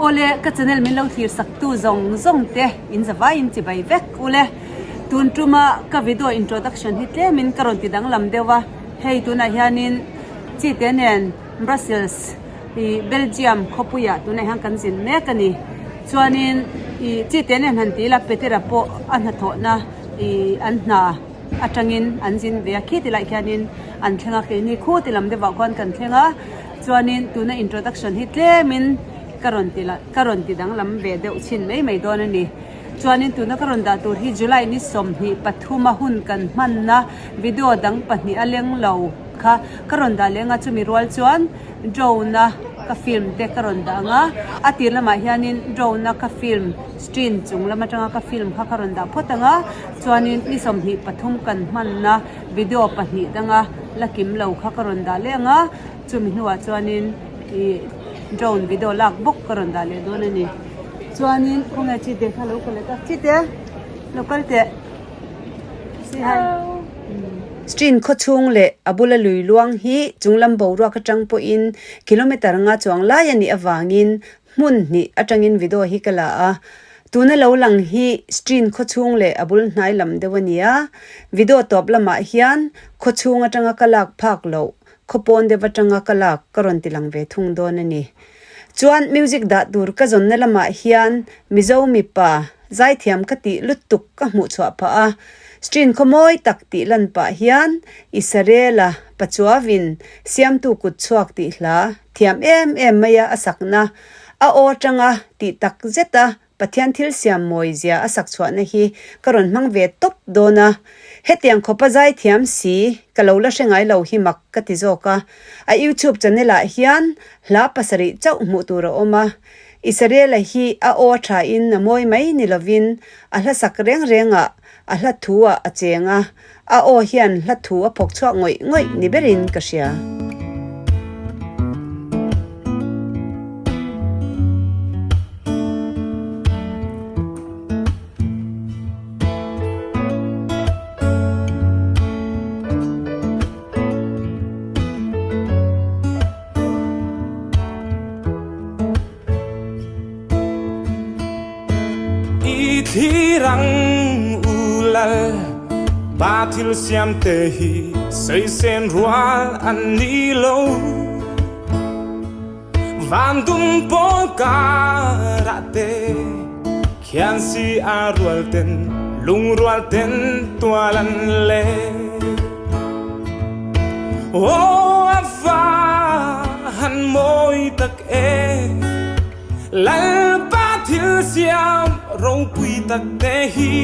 Awle, ka channel min lo thlir sak tu zawng zawng te in zavai in chibai vek ule. Tun tuma ka video introduction hi tlem in ka rawn ti danglam deuh a, hei tunah hianin Chite nen Brussels ih Belgium khawpuiah tunah hian kan zin mek a ni. Chuanin ih Chite nen han ti ila Petera pawh a hnathawhna ih an hna atangin an zin ve a, khi ti laiah khianin an thleng a, keini khu ti lam deuhah khuan kan thleng a. Chuanin tuna introduction hi tlemin ka rawn ti la ka rawn ti danglam ve deuh chhin mai mai dawn a ni. Chuanin tuna ka rawn dah tur hi July ni 23 a hun kan hmanna video dang pahnih a leng lo kha ka rawn dah leng a, chumi rual chuan drone a ka film te ka rawn dah ang a, a tir lamah hianin drone a ka film screen chung lam atanga ka film kha ka rawn dah phawt ang a, chuanin ni 23 kan hmanna video pahnih danga la kim lo kha ka rawn dah leh ang a, chumi hnuah chuanin ih drone video lak bawk ka rawn dah leh dawn a ni. Chuanin khawnge Chite kha lo kal leh ta, Chite lo kal teh say hi. Stream khawchhung leh a bula lui luang hi chunglam boruak atang pawhin kilometre nga chuang lai a nih avangin Hmun hnih atangin video hi ka la a, tuna lo lang hi Stream khawchhung leh a bul hnai lam deuh a ni a, video tawp lamah hian khawchhung atanga ka lak phak loh khawpawn deuh atanga ka lak ka rawn ti lang ve thung dawn a ni. Chuan music dah tur ka zawnna lamah hian Mizo mipa zaithiam ka tih lutuk ka hmuh chhuah phah a, Stream khaw mawi tak tih lan pah hian Isarela Pachuavin Siamtu kut chhuak tih hla Thiam em em mai a a sakna, a aw atanga tih tak zet a Pathian thil siam mawi zia a sak chhuahna hi ka rawn hmang ve tawp dawn a. Hetiang khawpa zai thiam si ka lo la hre ngai lo hi mak ka ti zawk a. A YouTube channel ah hian hla pasarih chauh hmuh tur a awm a. Israel-a hi a aw tha in a mawi mai ni lovin a hla sak reng reng ah a hla thu ah a cheng a, A aw hian hla thu a phawk chhuak ngawih ngawih ni berin ka hria. I thlir ang u lal pa thil siam te hi saisen rual an ni lo van dum pawl karah te khian si a rual ten lungrual ten tual an le Aw a va han mawi tak e Lalpa thil siam ropui tak te hi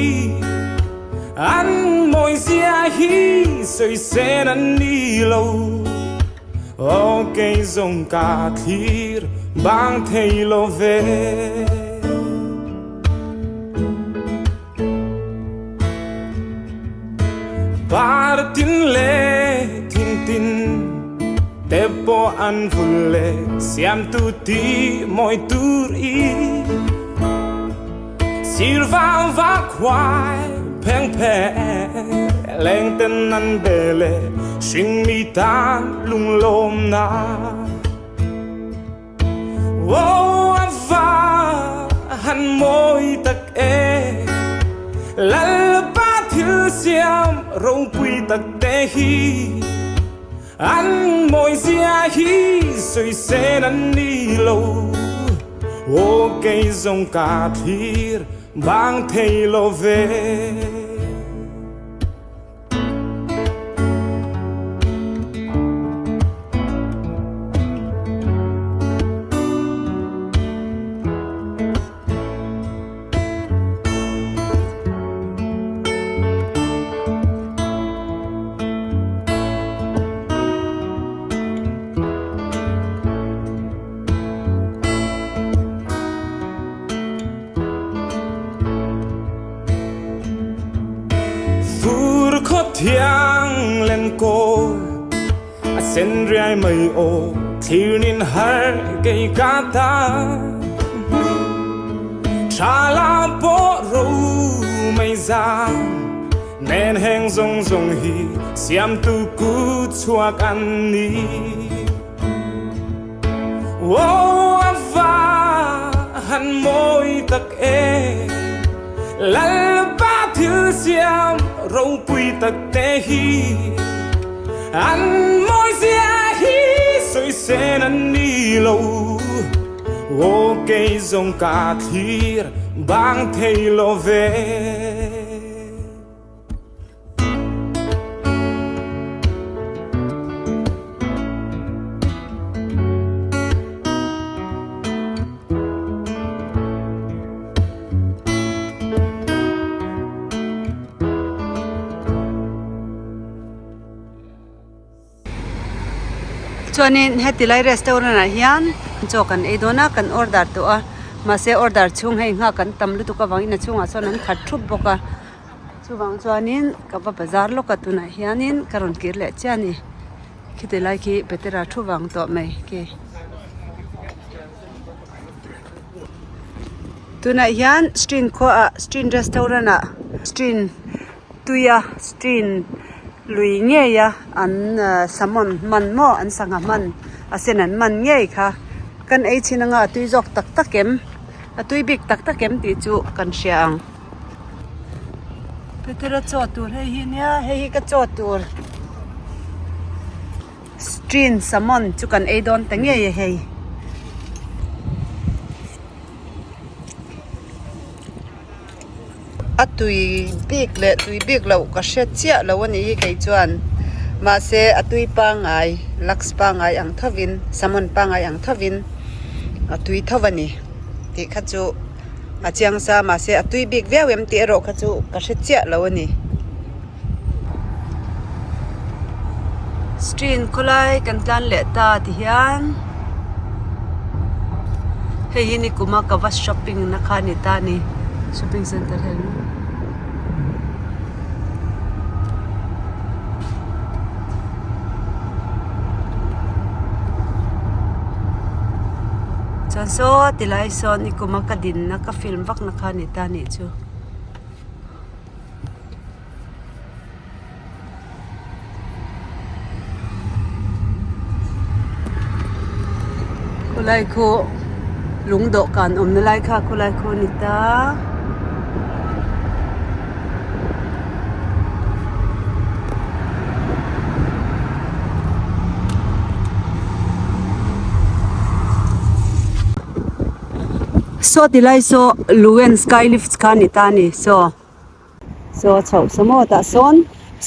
An mawi zia hi sawi sen an ni lo Aw kei zawng ka thlir bang thei lo ve. Par tin leh thing tin te pawh an vul leh siamtu ti mawi tur i sir vang vak huai pheng pheng leng ten an be leh hring mi tan lunglawmna. Aw a va han mawi tak e Lalpa thil siam ropui tak te hi An mawi zia hi sawi sen an ni lo Aw kei zawng ka thlir bang thei lo ve. Fur khaw thiang len kawl a sen riai mai aw thlir nin har kei ka ta Tha la pawh ro mai zam nen heng zawng zawng hi siamtu kut chhuak an ni Aw a va ropui tak te hi an mawi zia hi sawi sen an ni lo aw kei zawng ka thlir bang thei lo ve. Chuanin heti lai restaurant ah hian chaw kan ei dawn a kan order tawh a mahse order chhung hei nghak kan tam lutuk avangin a chhungah sawn an khat thup bawk a. Chuvang chuanin ka va bazar lawk a tunah hianin ka rawn kir leh chiah a ni khiti lai khi Petera thu vang tawh mai khi. Tunah hian string khuaah string restaurant ah string tuia string lui ngei a an salmon hman maw an sangha hman a sen an hman ngei kha kan ei chhin anga a tui zawk tak tak em a tui bik tak tak em tih chu kan hria ang. Petera chaw tur hei hi nia hei hi ka chaw tur string salmon chu kan ei dawn ta ngei a hei. A tui bik leh tui bik loh ka hre chiah lo a nih hi kei chuan mahse a tui pangngai lux pangngai ang thovin salmon pangngai ang thovin a tui tho a ni tih kha chu. A chiang sa mahse a tui bik viau em tih erawh kha chu ka hre chiah lo a ni. String khawlai kan tlan leh ta ti hian hei hi nikum a ka va shopping na kha a ni ta a ni shopping center hei. Chuan saw tilai sawn i kuma ka dinna ka film vak na kha a ni ta a nih chu. Khulai khu lung dawhkan awmna lai kha khulai khu a ni ta. Saw ti lai saw Luen sky lift kha a ni ta a ni saw. Saw a chhoh sa maw tah sawn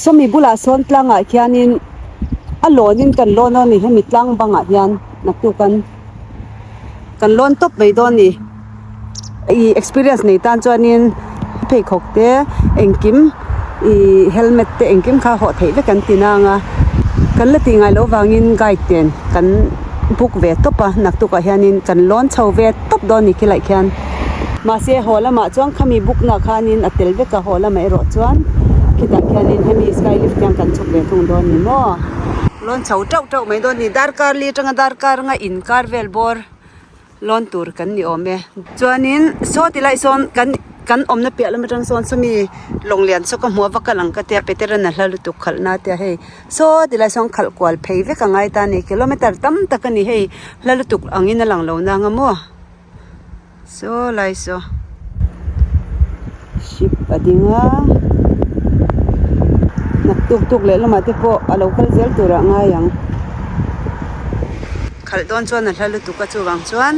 sawmi bulah sawn tlangah khianin a lawnin kan lawn a ni hemi tlang bangah hian naktuk an kan lawn tawp mai dawn a ni ih experience nei tan chuanin pheikhawk te engkim ih helmet te engkim kha hawh theih vek an ti nang a kan la tih ngai loh vangin guide nen kan book ve tawp a naktukah hianin kan lawn chho ve tawp dawn a ni khilaiah khian. Mahse haw lamah chuan khami book na khanin a tel vek a haw lamah erawh chuan khitah khianin hemi sky lift hian kan chhuk ve thung dawn ni maw. Lawn chho teuh teuh mai dawn a ni darkar li atanga darkar anga inkar vel bawr lawn tur kan ni awm e. Chuanin saw ti lai sawn kan kan awmna piah lam atang sawn sawmi lawng lian saw ka hmu a va kal ang ka tia Peter-an a hla lutuk khalh na tia hei saw ti lai sawn khalh kual phei vek a ngai ta a ni kilometer tam tak a ni hei hla lutuk angin a lang lo nang a maw. Saw lai saw ship a ding a naktuk tuk leh lamah te pawh a lo kal zel turah a ngai ang. Khalh dawn chuan a hla lutuk a chuvang chuan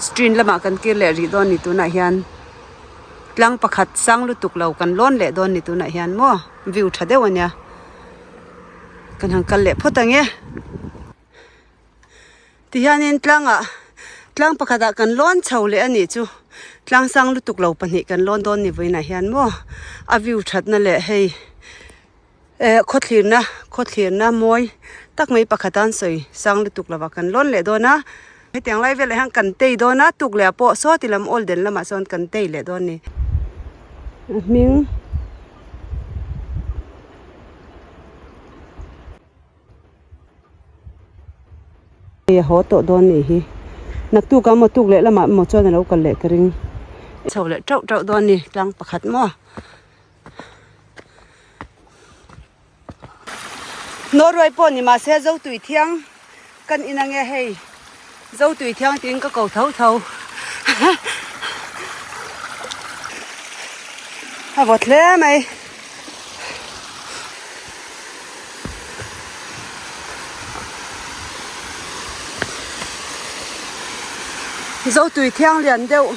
string lamah kan kir leh rih dawn ni tunah hian tlang pakhat sang lutuk lo kan lawn leh dawn ni tunah hian maw view tha deuh a nia kan han kal leh phawt ang e. Tihianin tlangah tlang pakhatah kan lawn chho leh a nih chu tlang sang lutuk lo pahnih kan lawn dawn ni vawiinah hian maw a view thatna leh hei eh khawthlirna khawthlirna mawi tak mai pakhat a an sawi sang lutuk lovah kan lawn leh dawn a hetiang lai velah hian kan tei dawn a tuk leh ah pawh saw ti lam awl den lamah sawn kan tei leh dawn a ni a hming. Hei a haw tawh dawn nih hi naktuk a maw tuk leh lamah emaw chuan a lo kal leh ka ring chho leh teuh teuh dawn a ni tlang pakhat maw Norway pawh ni mahse Zotui thiang kan in ange hei Zotui thiang tiin ka ko tho tho a vawt hle mai. Zotui thiang lian deuh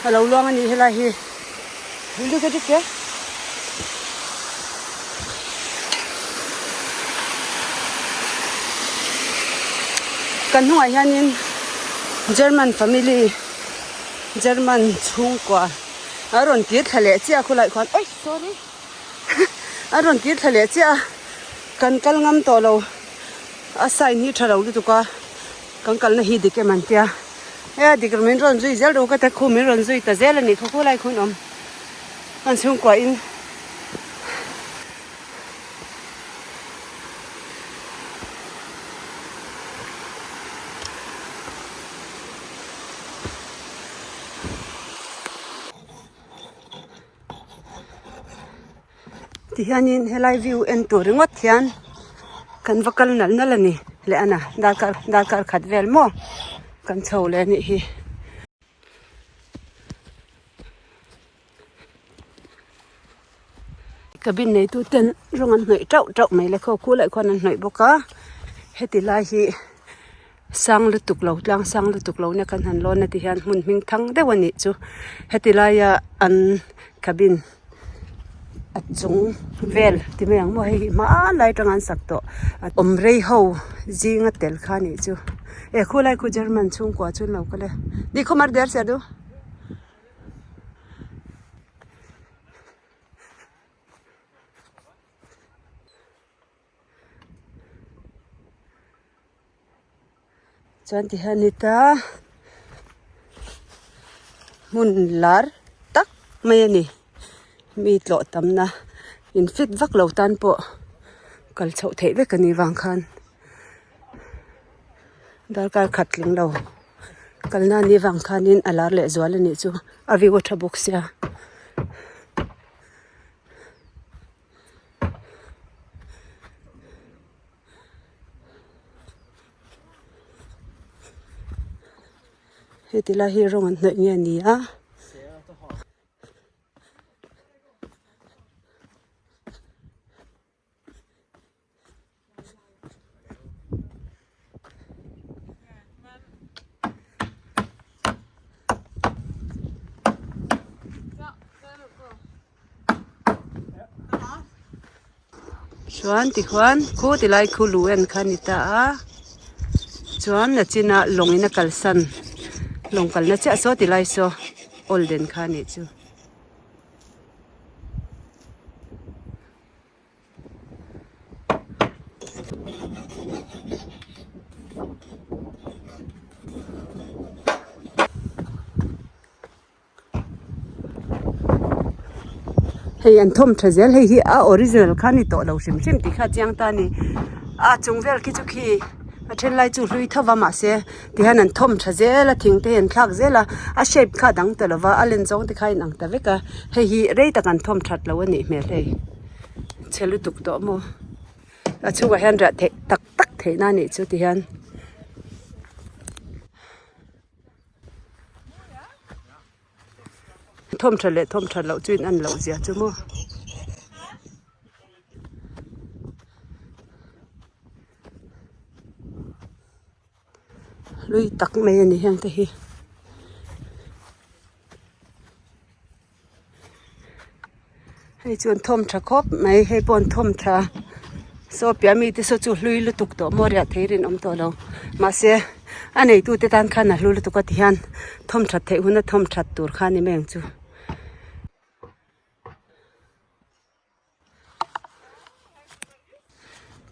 a lo luang a nih helai hi. Kan hnungah hianin German family German chhungkua a rawn kir thla leh chiah a khawlaiah khuan oi sorry a rawn kir thla leh chiah a kan kal ngam tawh lo a sign hi tha lo lutuk a kan kalna hi dik em an tia e a dik min rawn zui zel ru ka ta khu min rawn zui ta zel a nih khaw khawlai khawn awm. An chhungkua in tihianin helai view en tur ringawt hian kan va kal nalh nalh a ni leh a na darkar darkar khat vel maw kan chho leh a nih hi. Cabin neitu ten rawng an hnawih tauh tauh mai le khaw khulai khuan an hnawih bawk a heti lai hi sang lutuk lo tlang sang lutuk lo na kan han lawn a ti hian hmun hming thang deuh a nih chu heti laia an cabin a chung vel ti mai ang maw hei hi hmanlai atanga an sak tawh awm rei ho zinga tel kha a nih chu e khulai khu German chhungkua chu an lo kal e ni khawmar der sia du. Chuan ti hian ni ta hmun lar tak mai a ni mi tlawh tamna in fit vak lo tan pawh kal chhoh theih vek a nih vang khan darkar khat tling lo. Kalna ni vang khanin a lar leh zual a nih chu a view a tha bawk sia. Heti lai hi rawng an hnawih nge a ni a. Chuan tikhuan khu tilai khu lu en kha a ni ta a chuan nachinah lawng in a kalsan lawng kalna chiah saw tilai saw awlden kha a nih chu. Hei an thawm tha zel hei hi a original kha a ni tawh lo hrim hrim tih kha a chiang ta a ni a chung vel khi chu khi a then lai chu hlui tho va mahse tihian an thawm tha zel a thing te hi an thlak zel a a shape kha a dang ta lo va a len zawng te kha a inang ta vek a hei hi rei tak an thawm that lo a nih hmel hei chhe lutuk tawh maw a chhungah hian riah theih tak tak theih na a nih chu tihian. Thawm that leh thawm that loh chu in an loh zia chu maw. Hlui tak mai a ni heng te hi. Hei chu an thawm tha khawp mai hei pawh an thawm tha saw piah mi te saw chu hlui lutuk tawh maw riah thei rinawm tawh lo mahse a neitu te tan khan a hlu lutuk a ti hian thawm that theih huna thawm that tur kha a ni mai ang chu.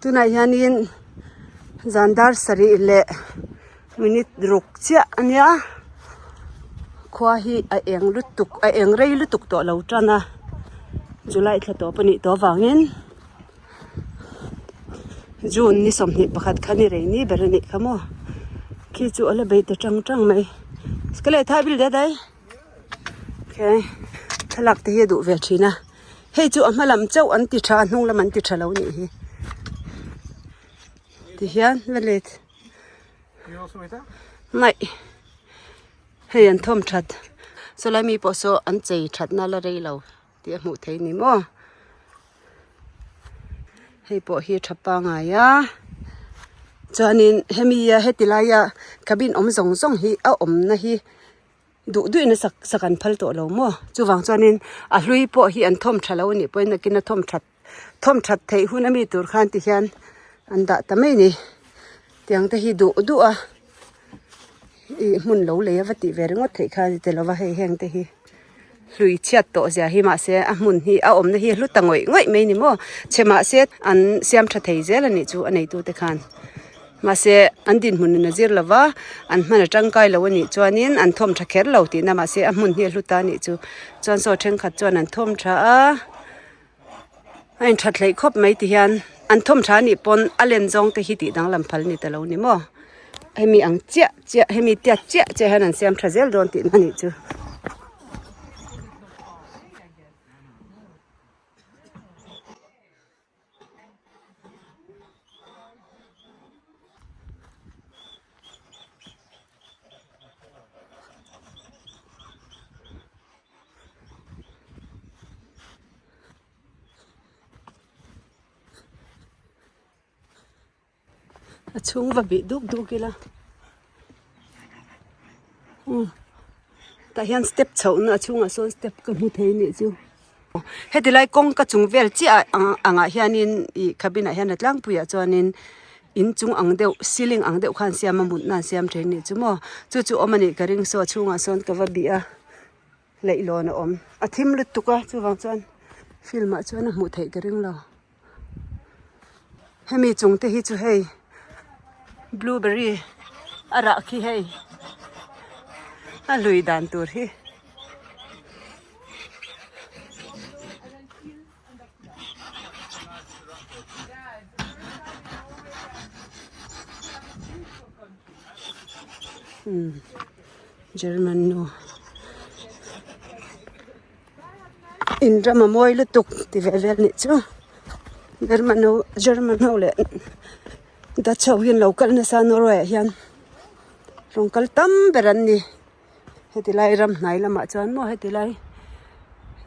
Tunah hianin zan dar sarih leh minute ruk chiah a nia khua hi a eng lutuk a eng rei lutuk tawh lo tan a July thla tawp a nih tawh avangin June ni 21 kha ni rei ni ber a nih kha maw khi chu a la bei ta tang tang mai ka leh thai bil det ai. Okay thlalak te hi a duh ve thin a hei chu a hma lam chauh an ti tha a hnung lam an ti tha lo nih hi tihian va let ngaih hei an thawm that sawlai mi pawh saw an chei that na la rei lo tih a hmuh theih a ni maw hei pawh hi tha pangai a. Chuanin hemi a heti laia cabin awm zawng zawng hi a awmna hi duh duhin a sak sak an phal tawh lo maw? Chuvang chuanin a hlui pawh hi an thawm tha lo a nih pawhin nakin a thawm that thawm that theih hun ami tur khan ti hian an dah ta mai a ni. Tiang te hi duh duh a ih hmun lo lei a va tih ve ringawt theih kha a ni tel lo va hei heng te hi hlui chhiat tawh zia hi mahse a hmun hi a awmna hi a hlu ta ngawih ngawih mai a ni maw chhe mahse an siam tha thei zel a nih chu a neitu te khan mahse an dinhmun in a zir lo va an hman a tangkai lo a nih chuanin an thawm tha kher lo tihna mahse a hmun hi a hlu ta a nih chu chuan saw thenkhat chuan an thawm tha a. A inthat hleih khawp mai ti hian an thawm tha anih pawn a len zawng te hi tih danglam phal ni ta lo ni maw hemi ang chiah chiah hemi tiat chiah chiah hian an siam tha zel dawn tihna anih chu. A chhung va bih duk duk ila umm tah hian step chhoh na a chhungah sawn step ka hmu thei anih chu heti lai kawngka chung vel chiah ah angah hianin ih cabin ah hian a tlangpuiah chuanin in chung ang deuh ceiling ang deuh khan siam a mutna an siam thin anih chu maw chu chu awm anih ka ring saw a chhungah sawn ka va bih a. Leihlawn a awm. A thim lutuk a, chuvang chuan film ah chuan a hmuh theih ka ring lo. Hemi chung te hi chu hei blueberry a rah khi hei a lui dan tur hi. Umm German nu in ram a mawi lutuk ti ve vel nih chu German ho German ho leh Dutch ho hi an lo kal nasa Norway ah hian rawn kal tam ber an ni. Heti lai ram hnai lamah chuan maw heti lai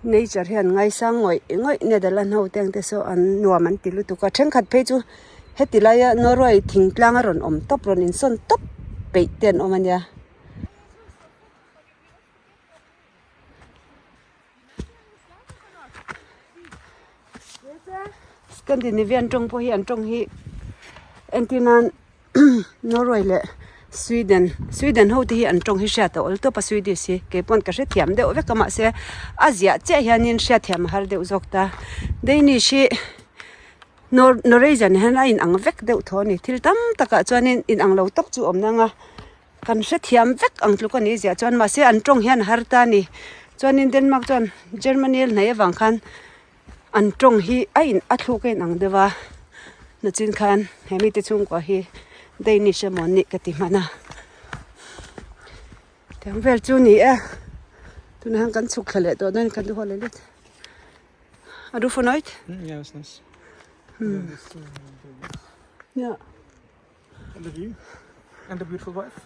nature hian ngaisang ngawih ngawih Netherland ho te ang te saw an nuam an ti lutuk a thenkhat phei chu heti laia Norway thingtlang a rawn awm tawp rawn insawn tawp peih te an awm a nia. Scandinavian tawng pawh hi an tawng hi entir nan Norway leh Sweden Sweden ho te hi an tawng hi hriat a awl tawp a Swedish hi kei pawn ka hrethiam deuh vek a mahse a ziah chiah hianin hriatthiam a har deuh zawk ta Danish hi Nor Norwegian hian a inang vek deuh tho a ni thil tam takah chuanin inang lo tawk chu a awm nang a. Kan hrethiam vek ang tluk a ni ziah chuan mahse an tawng hian a har ta a ni. Chuanin Denmark chuan Germany a hnaih avang khan an tawng hi a in a thluk a inang deuh a nachin khan he mite chhungkua hi Danish emaw an nih ka ti hman a. Tiang vel chu ni e tunah hian kan chhuk thla leh tawh dawn kan duh leh lut. A du fawh nawih? Yeah. And the view. And the beautiful wife.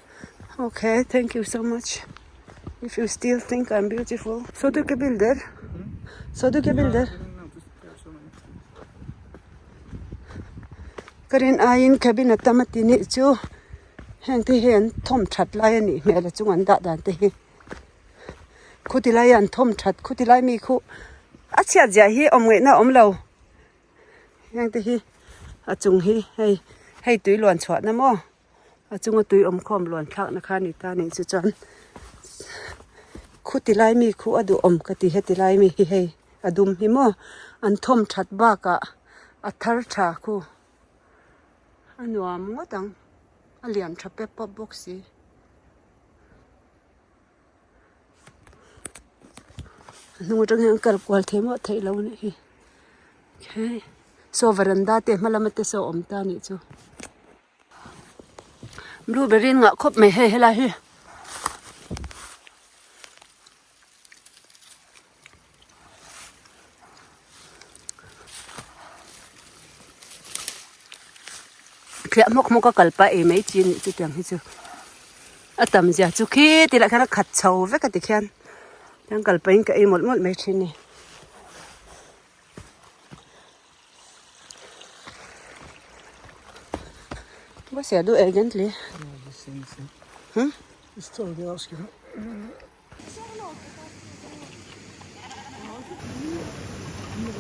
Okay, thank you so much. If you still think I'm beautiful. Så du ikke bilder? Så du ikke bilder? Ka rin aiin cabin a tam a ti nih chu heng te hi an thawm that lai a nih hmel a chung an dah dan te hi khuti lai an thawm that khuti lai mi khu a chhiat ziah hi awm ngaihna a awm lo. Heng te hi a chung hi hei hei tui luan chhuah na maw a chunga tui awm khawm luan thlak na kha a ni ta a nih chu chuan khu ti lai mi khu a duhawm ka ti heti lai mi hi hei a dum hi maw an thawm that bakah a thar tha khu a nuam ngawt ang a lian tha pep pawp bawk si. A hnung atang hian kal kual thei mawh theih lo anih hi okay saw varanda te hma lama te saw a awm ta anih chu blueberry an ngah khawp mai hei helai hi. Thliah hmawk hmawk a kal pah ei mai chi anih chu tiang hi chu a tam zia chu khi ti lah khian a khat chho vek a ti khian tiang kal pahin ka ei mawlh mawlh mai thin a ni. Vad ser du egentlig? Hm?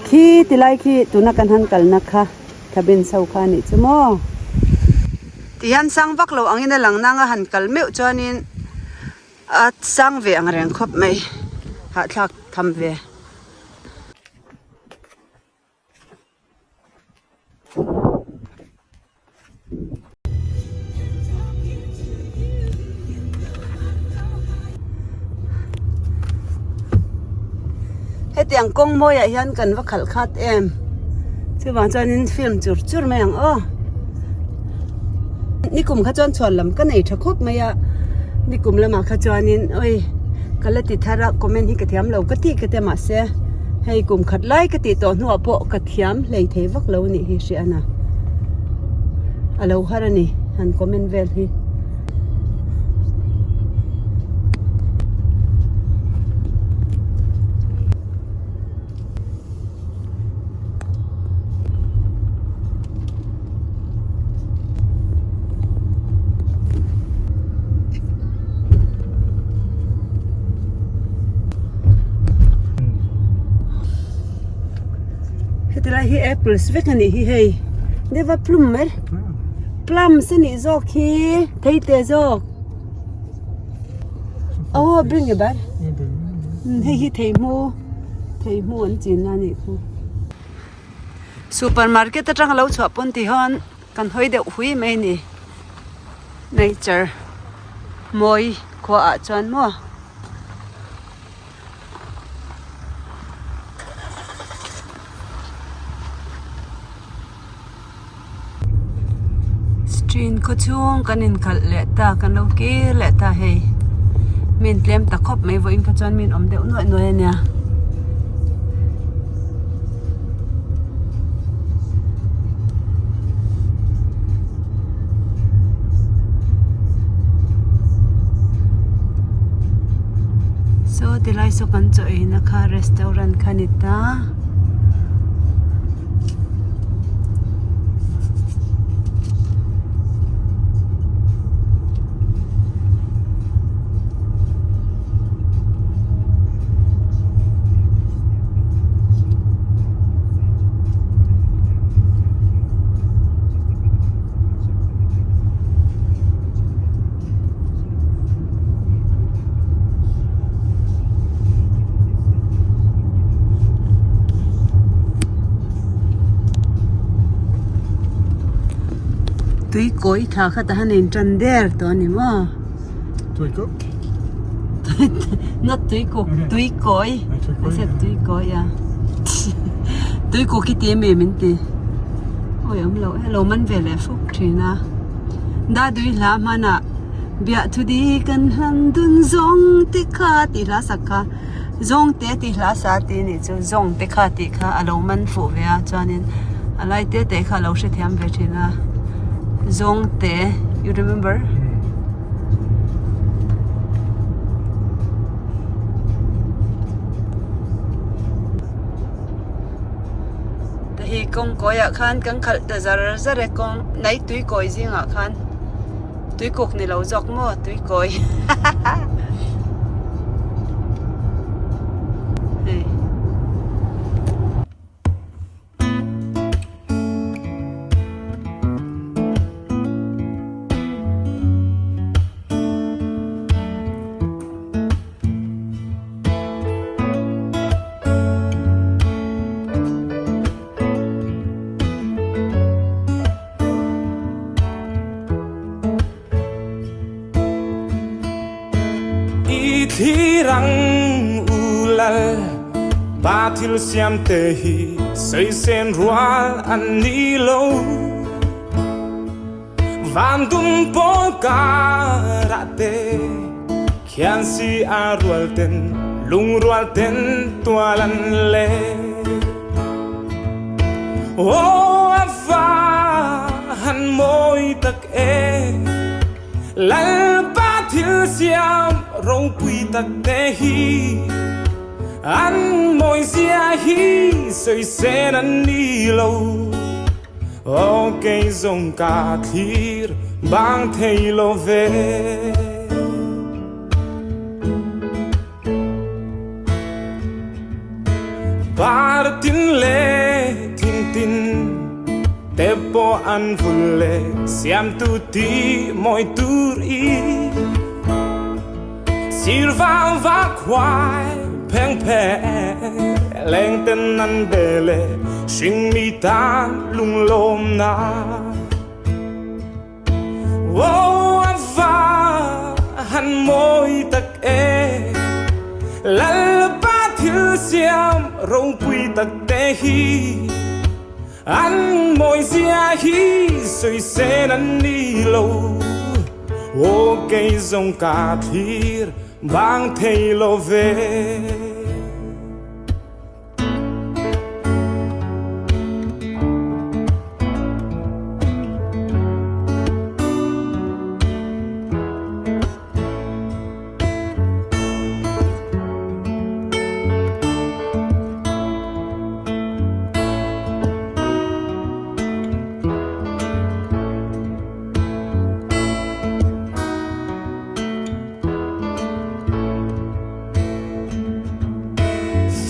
Khi tilai khi tuna kan han kalna kha cabin so kha nih chu maw. Tihian sang vak lo angin a lang nang a han kal meuh chuanin a sang ve ang reng khawp mai hahthlak tham ve. Hetiang kawng mawiah hian kan va khalh khat em chuvang chuanin film chur chur mai ang aw nikum kha chuan chhuan lam ka nei tha khawp mai a nikum lamah kha chuanin oi ka la ti thar a comment hi ka thiam lo ka tih ka ti a mahse hei kum khat lai ka tih tawh hnuah pawh ka thiam hlei thei vak lo anih hi hriat a a lo har a ni han comment vel hi. Heti lai hi apples vek a nih hi hei deuh a plum mai plums a nih zawk hi thei te zawk aw bring a bar hei hi theihmu theihmu an chin a nih khu supermarket atanga lo chhuah pawn ti hian kan hawi deuh hui mai a ni nature mawi khua ah chuan maw. String khaw chhung kan inkhalh leh ta kan lo kir leh ta hei min tlem ta khawp mai vawiin kha chuan min awm deuh nuaih nuaih a nia. Saw tilai saw kan chaw eina kha restaurant kha ni ta. Tui kawi thla kha tah hian a intan der tawh a ni maw? Tui kawk? Not tui kawk, tui kawi. I said tui kawi a. Tui kawk hi ti em em in ti. Awi awm lo e, lo man ve leh fuk thin a. Dadui hla hmanah biah thu di kan hlan dun zawng te kha tih hla sak kha zawng te tih hla sa tih anih chu zawng te kha tih kha a lo man fuh ve a chuanin a lai te te kha a lo hrethiam ve thin a zawng te you remember? Hi kawng kawiah khan kan khalh ta zar zar e kawng nai tui kawi zingah khan tui kuk ni lo zawk maw tui kawi hei. I thlir ang u lal pa thil siam te hi saisen rual an ni lo. Van dum pawl karah te khian si a rual ten lungrual ten tual an le. Aw a va han mawi tak e Lalpa thil siam ropui tak te hi an mawi zia hi sawisel an ni lo. Aw kei zawng ka thlir bang thei lo ve. Par tin leh thing tin te pawh an vul leh siamtu ti mawi tur i Sir vang vak huai pheng pheng leng ten an be leh hringmi tan lunglawmna. Aw a va han mawi tak e, Lalpa thil siam ropui tak te hi, An mawi zia hi sawi sen an ni lo. Aw kei zawng ka thlir bang thei lo ve.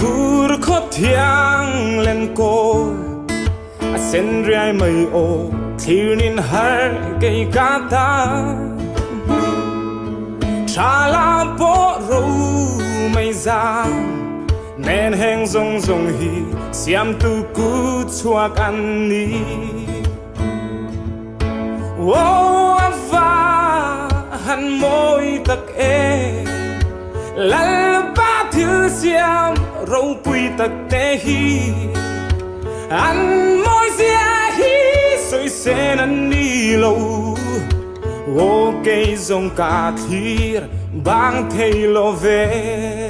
Fur khaw thiang len kawl a sen riai mai aw thlir nin har kei ka ta Tha la pawh ro mai zang nen heng zawng zawng hi siamtu kut chhuak an ni. Aw a va han mawi tak e, Lalpa thil siam ropui tak te hi, An mawi zia hi sawi sen an ni lo, Aw kei zawng ka thlir bang thei lo ve.